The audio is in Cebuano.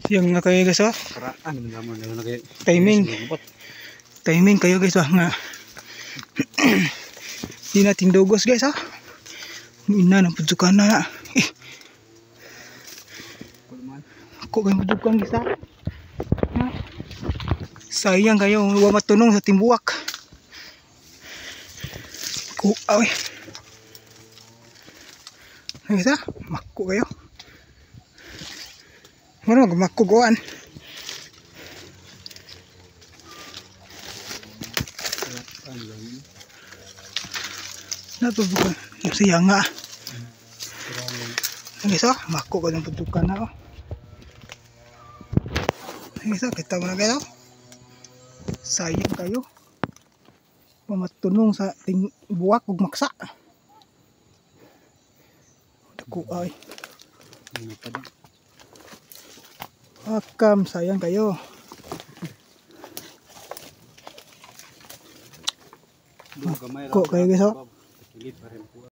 Siyang nga kayo, guys, oh. Paraan naman naman na kayo. Timing. Timing kayo, guys, oh, nga. Di natin dugos, guys, oh. Ina ng pudsukan na. Eh. Ako kayo pudsukan, guys, ah. Ha? Sayang kayo, wa matunong sa timbuwak. Ku, ay. Guys, ah, mako kayo. Ano, makuguan. Natubukan. Siya nga. Guys, oh, mako ka ng pudsukan na, oh. Guys, oh, kita mo na kayo. Sayang kayo. Pamatunong sa ting buwak ug maksa. Dako ay. Akam, sayang kayo. Ko kayo, guys, oh.